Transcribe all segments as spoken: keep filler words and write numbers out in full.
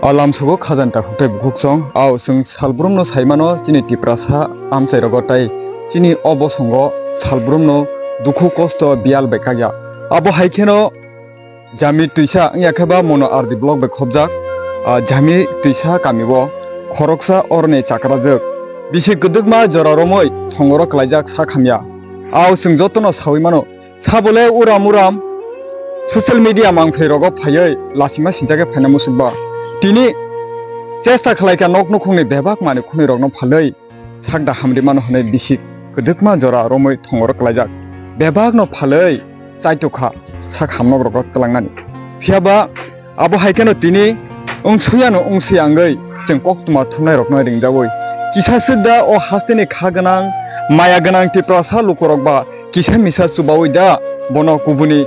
A lamsogo khajani takhuk tei bukhuk song, ao chwng salbrumno sai mano chini Tiprasa amchairogo tei chini o bosongo salbrumno dukhu kosto biyal bai kakya. Abo hai kheno Jami twisa wngya khe ba Mono R D block bai khobjak, ah, Jami twisa kamio khoroksa oroni chakrajwk bisi kwdwkma jora romwi thongoro klaijak sak hamya. Ao chwng jotono saui mano. Sabole uram uram social media mangphlwi rogo phaiwi lachima sincha khe phaina musukba. Tini chesta khlaikha nok nukhungni bebak manwi khwnwi rokno phalwi sak da hamri mano hwnwi bisi kwdwkma jora romwi thongoro klaijak. Bebakno phalwi chaitokha sak hamnok rogo twlangnani. Phiya ba abo hai kheno tini wngsuyano wngsui angwi chwng koktwma thumnai rokno ringjagwi kisa swk da o hasteni kha gwnang maya gwnang Tiprasa lukurok ba kisa misa chubaui da bono kubuni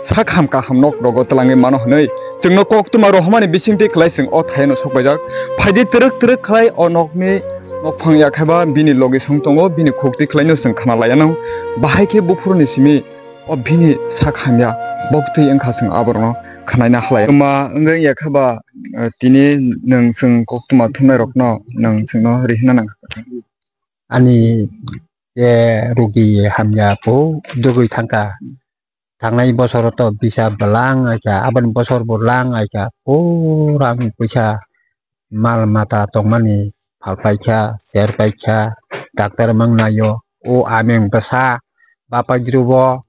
sak ham kaham nok rogo twlangwi mano hwnwi chwngno koktwma rohormani bisingtwi khlai chwng o thaino sokbaijak. Phaidi twrwk twrwk khlai o nokni nokphang yakheba bini logi song tongo, bini khukti khlaino chwng khna laianw. Bahai khe buphuruni simi o bini sak hamya boktwi wngkha chwng aborokno khnaina halai. Tuma wngwi yakheba, eh, tini nwng chwng koktwma thumnairokno nwng chwngno rihina nang. Ani je rugi hamya po dugwi thangkha. Thangnai bosoro to bisa bwlang aika, aboni bosor bo lang aika, pura ang puisa mal mata tongmani phal paikha, ser paikha, doctor mang naio, o ameng bwsa, bapai jrubo,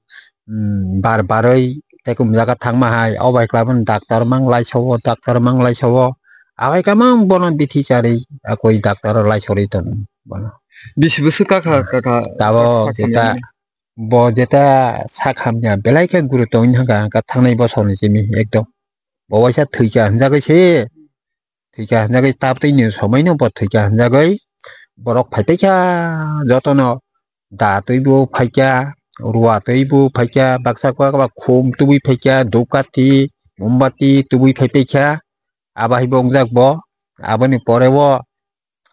mm, bar baroi, tekum jaga thangma hai, o bai kwlai mani doctor mang lai sobo, doctor mang lai sobo, abai kamang bono bithi chari, akoi doctor lai sori tong bono. Bisi bwswk kakha, kakha, tabo sak jeta, hamya. Bo jeta sak hamya belai khe guruto wngwi thangkha, hwnkha thangnai bosorni simi ekdom. Bo waisa thwikha hwnjagwi se, thwikha hwnjagwi tabtwini somaino bo thwikha hwnjagwi borok phaipaikha jotono da twibo phaikha, rua twibo phaikha, baksa kwbangma khum tubui phaikha, dhupkathi, mombati tubui phaipaikha, abo haibo wngjak bo. Aboni pore o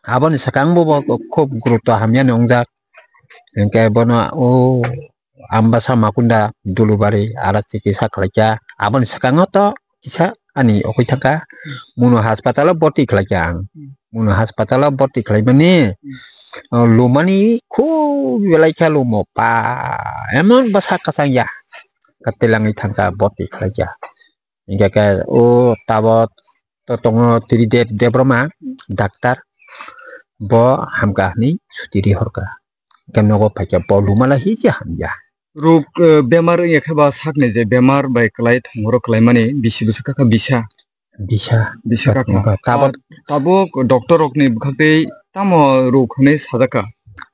Aboni swkang bo, bo khub guruto hamya ni wngjak. Hinkhe bono o Ambasa Makunda Dulubari aro chikisa khlaikha. Aboni swkango to kisa ani okoi thangkha. Muno haspatalo boti khlaikha ang. Muno haspatalo boti khlaimani, o lumani khub belai khe lumo pa emon bwsa kwchang ya. Kwtwlangwi thangkha boti khlaikha. Hinkhe khe o tabok to tongo Tridev Debbarma, doctor. Bo hamkha hwnwi suti rihorkha. Khe nogo phaikhe bo lumala hikhe hamya. Ruk, eh, bemar wngya khe ba sakni je bemar bai kwlai thongoro kwlaimani bisi bwswk kha bisa. Bisa. Bisa kha thongkha. Tabok, tabok doctor rokni bwkhaktwi tamo ruk hwnwi sajakha?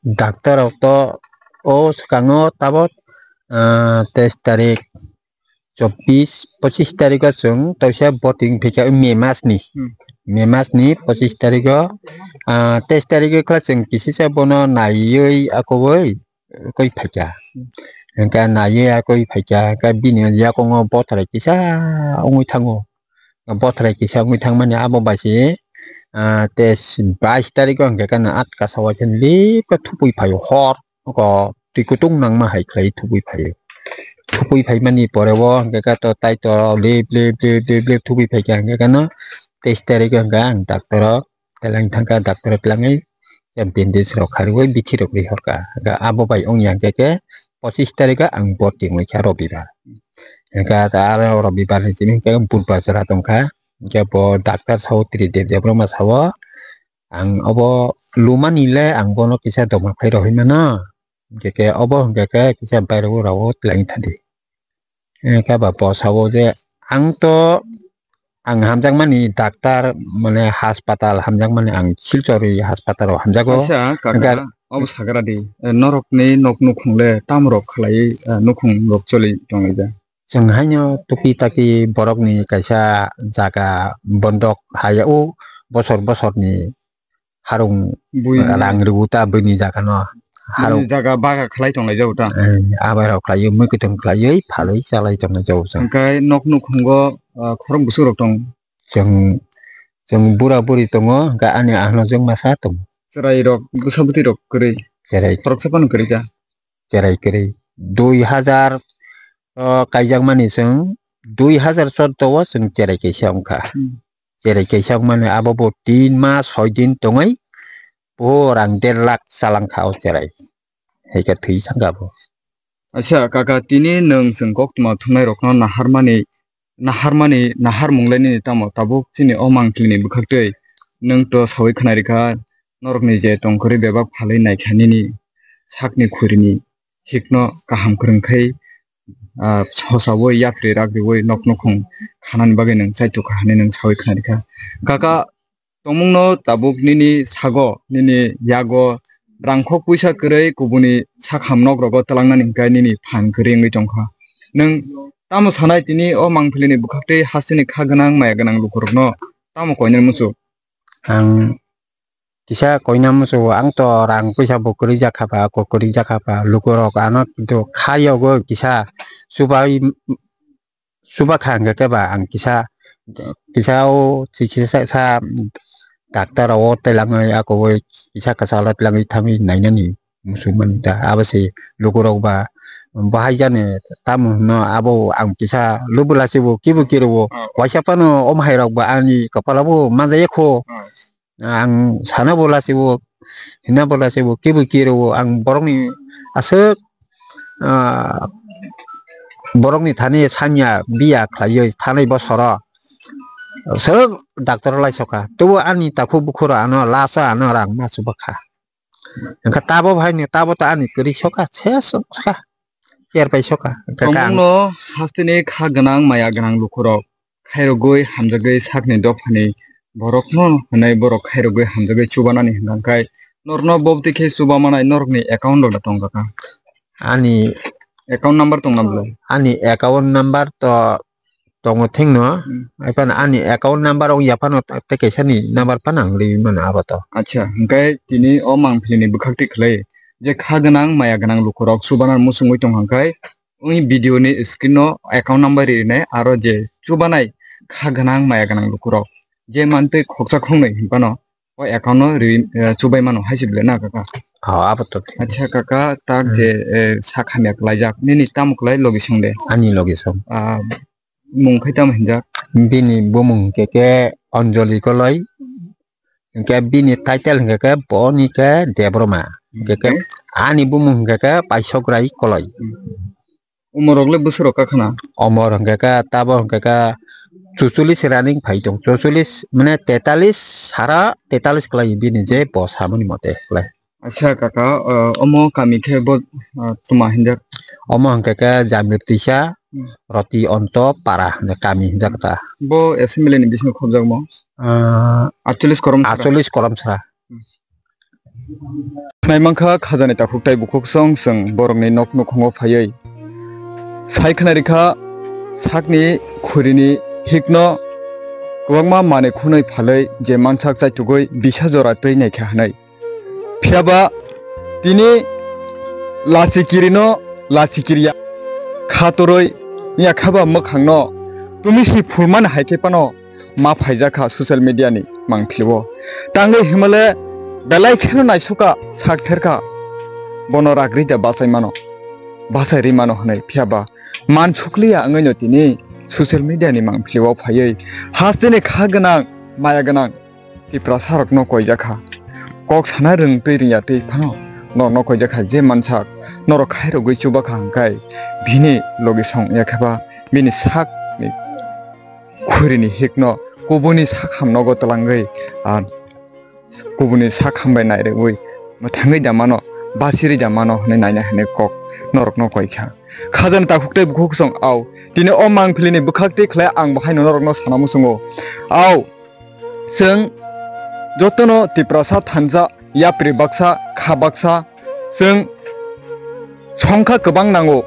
Doctor rok to o swkango tabok, ah, teis tarik chobbish, pochis tarikho chwng toisa voting phikha May masni. Hmm. May masni pochis tarikho, ah, teis tarikho khe chwng kisisa bono naiwi akoboi koi phaikha. Hmm. Hwnkhe naiwi akoi phaikha, hwnkhe bini yakungo bothrai kisa wngwi thango. Bothrai kisa wngwi thangmani abo bai se, ah, teis, bais tarikho hwnkhe gana atka sawaikhe lipkhe thupui phaio hor. Oko twi kutung nangma hai khlai thubui phaio. Thubui phaimani pore o hwnkhe khe to tai to lip lip lip lip lip thubui phaikha hwnkhe kheno teis tarikh o hwnkhe ang doctor o twlang thangkha, doctor o twlangwi bandage rok kharwi bithi rok rihorkha. Hwnkhe abo bai wngya hwnkhe khe pochis tarikh o ang boti wngkha robibar. Hwnkhe aro robibar ni simi hwnkhe budbar jora tongkha. Hwnkhe bo doctor sao Tridev Debbarma sao ang obo lumani le ang bono kisa doma khlai rohorwi mano. Hwnkhe khe obo hwnkhe khe kisa bairok rao twlangwi thadi. Eh, khe ba bo sao je ang to ang hamjakmani doctor mane haspatal hamjakmani ang Silchari haspatal o hamjago. Acha, kaka, hwnkhe obo sagra di. Eh, norokni nok nukhung le tamrok khlai, eh, nukhung rok choli tonglaijak? Chwng haino tuki taki borokni kaisa jaga bondok haya o bosor bosorni harung bui rang rwgo ta buini jaga no. Harung jaga baga khlai tonglai jago ta. Eh, abai rok khlaiwi mui kwthwng khlaiwi phalwi chalai tonglai jago chwng. Hwnkhe nok nukhungo, ah, khorok bwswk rok tongo? Chwng, chwng bura buri tongo, hwnkhe ani ahno chwng masa tongo. Chwrai rok, bwsa bwtwi rok kwrwi? Chwrai. Khoroksa phano kwrwi ta? Chwrai kwrwi. Dui hazar, o, kaijakmani chwng dui hazar chordo o chwng chwrai kaisa wngkha. Hmm. cherai kaisa wngmani, abo bo tin mas soi din tongwi bo rang der lakh chalang kha o cherai, hai khe thwi thang kha bo. Acha kaka, tini nwng chwng koktwma thumnai rokno naharmani, naharmani, naharmung lai nini tamo tabuk chini o mangpili ni bwkhak twi nwng to sawi khwnai rikha, norokni je tongkwrwi bebak phalwi naikha nini sakni khuri ni hikno kaham kwrwng khai, ah, sosawi yapri rak riwi nok nukhung khanani bagwi nwng chaitukha hinwi nwng sawi khwnai rikha. Kaka, tongmungno tabuk nini sago, nini yago rangkhok puisa kwrwi kubuni sakham nok rogo twlangnani hwnkhe nini phan kwrwi wngwi tongkha. Nwng tamo sanai tini o mangpili ni bwkhak twi hasteni kha gwnang maya gwnang lukurokno tamo koinani muchuk? Ang kisa koina muchungo, ang to rang puisa bo kwrwi jakha ba, kok kwrwi jakha ba, lukurok ano kintu kha yogwi kisa chubai, chuba kha hwnkhe khe ba ang kisa, kisa o chikisa sa doctor o twilangwi ako o kisa kwchalo twilangwi thangwi nainani muchungmani ta. Abo se lukurok ba bahai jani tamo hwnno abo ang kisa lubula se bo kibo kiro o. Ah, waisa phano omo hai rok ba ani kopalo bo manjaya kho. Ah. Ang sana bo lasi bo, hina bo lasi bo, kibu kiro bo, ang borokni aswk, ah, borokni thani sanya biya khlaiwi thanai bosoro aswk doctor lai soka. Tobo ani takhuk bukhuro ano lasa ano rang ma chuba kha. Hwnkhe tabo bai ni tabo to ani kwrwi soka, ses wngkha, cher pai soka. Hwnkhe kang- Tongmungno hasteni kha gwnang maya gwnang lukurok khairogwi hamjagwi sakni dophani borokno hwnwi borok khairogwi hamjagwi chubanani hwnkha khe norokno bobtwi khe chubamanai norokni account rok da tongkha kha? Ani account number tongna bwlai? Ani account number to tongo thengno. Hmm. Haiphano ani account number wng yaphano tei kaisani number phano ang riwi mano abo to. Acha, hwnkhe tini o mangpili ni bwkhak twi khlai je kha gwnang maya gwnang lukurok chubana muchungwi tongkha khe, wngwi video ni screen o account number rinai, aro je chubanai kha gwnang maya gwnang lukurok je mantwi khoksa khoknwi hinphano o account no ri, eh, chubai mano hai se bwle na kaka? Oh, abo to thik. Acha kaka, tak je, eh, sak hamya kwlaijak nini tamo kwlai logi song de? Ani logi song. Ah, mung khai tamo hinjak? Bini bumung hwnkhe khe Anjali Koloi. Hwnkhe bini title hwnkhe khe bo ni khe Debroma. Hwnkhe khe ani bumung hwnkhe khe Paisok Rai Koloi. Umorok le bwswrok kakhana? Omor hwnkhe khe tabo hwnkhe khe chucholish running phai tong. Chucholish mane tetalis sara tetalis kwlai bini je bo samani mote kwlai. Acha kaka, ah, omo kami khe bo, ah, tuma hinjak? Omo hwnkhe khe Jamir Tisa, hmm, Roti Onto Para hwnjak kami hinjak ta. Bo assembly ni bisingo khobjakmo? Ah, atcholish korom sra. Atcholish korom sra. Hmm. Khwnai mankha khajani takhuk tai bukhuk song chwng borokni nok nukhungo phaiwi. Sai khwnai rikha sakni khurini hikno kwbangma manwi khunwi phalwi je mansak chaitugwi bisa jora twi naikha hwnwi. Phiyaba tini lachi kirino lachi kiriya khatorwi yakhaba mwkhangno tumisi phulmani hai khe phano ma phaijakha social media ni mangpilio. Tangwi himale belai kheno naisuka sak therkha bono ragri da bachai mano, bachai ri mano hwnwi. Phiyaba man sukliya wngwino tini social media ni mangpilio phaiwi hasteni kha gwnang maya gwnang Tiprasa rokno koijakha. Kok sana rwng twi rwngya twi phano norokno koijakha je mansak norok khairogwi chubakha hwnkhe bini logi song yakheba bini sakni khurini hikno kubuni sak ham nogo twlangwi, ah, kubuni sak ham bai nairwgwi mwthangwi da mano, basiri da mano hwnwi naina hwnwi kok norokno koikha. Khajani takhuk tei bukhuk song au tini o mangpilini bwkhak twi khlai ang bo haino norokno sana muchungo. Au, chwng jotono Tiprasa thansa yapri baksa kha baksa chwng songkha kwbang nango,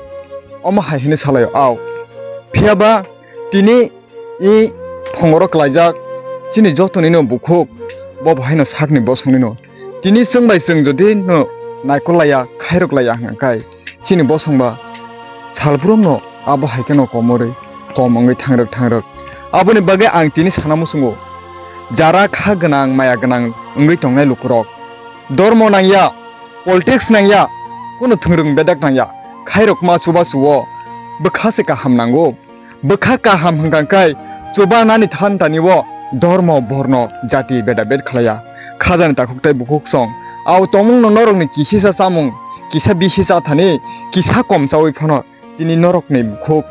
omo hai hwnwi salaio. Au, phiyaba tini i phongoro klaijak chini jotonino bukhuk bo bo haino sakni bosongnino. Tini chwng bai chwng jodi no naikol laiya, khairok laiya hwnkha khe, chini bosong ba salbrumno abo hai kheno komorwi kom wngwi thangrwk thangrwk. Aboni bagwi ang tini sana muchungo, jara kha gwnang, maya gwnang wngwi tongnai lukurok, dormo nangya, politics nangya, kuno thwngrwng bedek nangya, khairokma chubachu o bwkha se kaham nango. Bwkha kaham hwnkha khe chubanani thantanio dormo, borno, jati beda bed khlaiya. Khajani takhuk tei bukhuk song. Au tongmungno norokni kisisa chamung, kisa bisi cha thani, kisa kom chaui phano tini norokni bukhuk.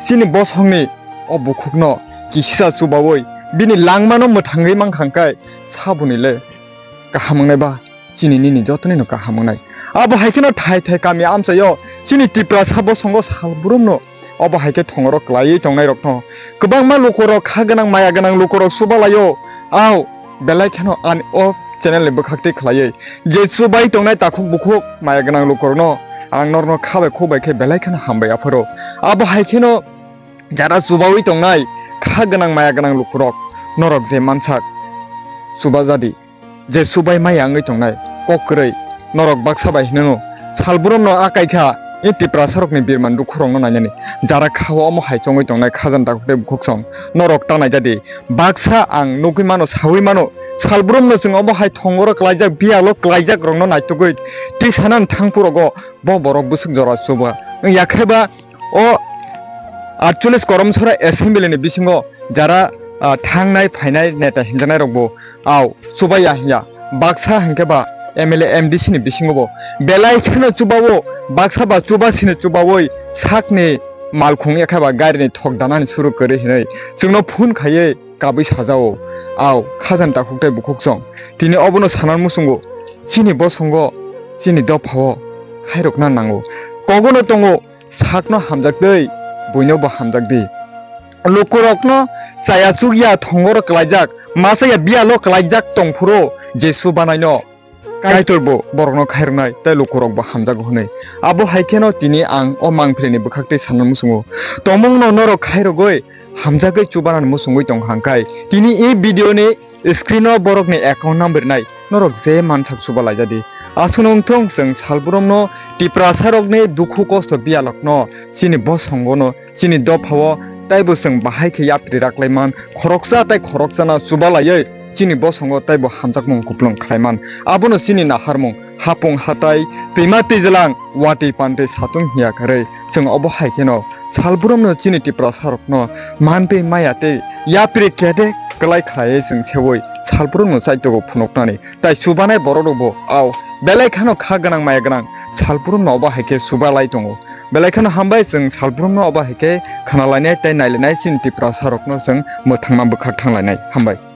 Chini bosongni o bukhukno kisisa chubaui bini langmano mwthangwi mankha hwnkhe saboni le kaham wngnai ba? Chini nini jotonino kaham wngnai. Abo hai kheno thai thai kami amchaio chini Tiprasa bosongo salbrumno obo hai khe thongoro klaiwi tongnairokno kwbangma lukorok, kha gwnang maya gwnang lukorok chuba laio. Au, belai kheno ani o channel ni bwkhak twi khlaiwi je chubai tongnai takhuk bukhuk maya gwnang lukorokno ang norokno kha bai khuk bai khe belai kheno hambai aphuru. Abo hai kheno jara chubaui tongnai kha gwnang maya gwnang lukorok, norok je mansak chuba jadi. Je chubai maya wngwi tongnai kok kwrwi norok baksa bai hinono salbrumno akai kha, e Tiprasarokni birman dukhurokno nainani jara khao omo hai chongwi tongnai khajani takhuk tei bukhuk song norok ta naijadi. Baksa ang nugwi mano, saui mano, salbrumno chwng obo hai thongoro klaijak, biyalo klaijak rokno naitugwi twi sanani thangpurogo bo borok bwswk jora chuba wngya khe ba o atchollis Korom Sora Assembly ni bisingo jara, ah, thangnai phainai neta hinjaknai rokbo au chubaya hinya. Baksa hinkhe ba M L A, M D C ni bisingo bo belai kheno chubao, baksa ba chuba sini chubaui sakni malkhung ya khe ba gari ni thok danani suru kwrwi hinwi chwngno phone khaiwi kabui sajao. Au khajani takhuk tei bukhuk song tini obono sanan muchungo, chini bosongo, chini dophao khairokna nango. Kogono tongo, sakno hamjak twi, buino bo hamjak di. Lukurokno chaya chukya thongoro klaijak, masa ya biyalo klaijak tongphuru Jesu banaino Kaitor bo borokno khairoknai tei lukurok bo hamjago hwnwi. Abo hai kheno tini ang o mangphilaini bwkhak tei sana muchungo. Tongmungno norok khairogwi hamjagwi chubanani muchungwi tong hangkai tini e video ni screen o borokni account number nai norok je mansak chuba laijadi. Aswkno wngthong chwng salbrumno Tiprasarokni dukhu kosto biyalokno chini bosongono chini dophao taibo chwng bahai khe yapri raklaiman, khoroksa tei khoroksano chubalaiwi chini bosongo taibo hamjakmung kupulung khlaiman. Abono chini naharmung, hapung hatai, twima twijlang, watwi pantwi satung hiya kwrwi chwng obo hai kheno salbrumno chini Tiprasarokno mantwi maya tei yapri kede kwlai khlaiwi chwng seui salbrumno chaitogo phunuknani. Tai chubanai borok rokbo au belai kheno kha gwnang maya gwnang salbrumno obo hai khe chuba lai tongo. Belai kheno hambai chwng salbrumno obo hai khe khna lainai tei nai lainai chini Tiprasa rokno chwng mwthangma bwkhak thang lainai. Hambai.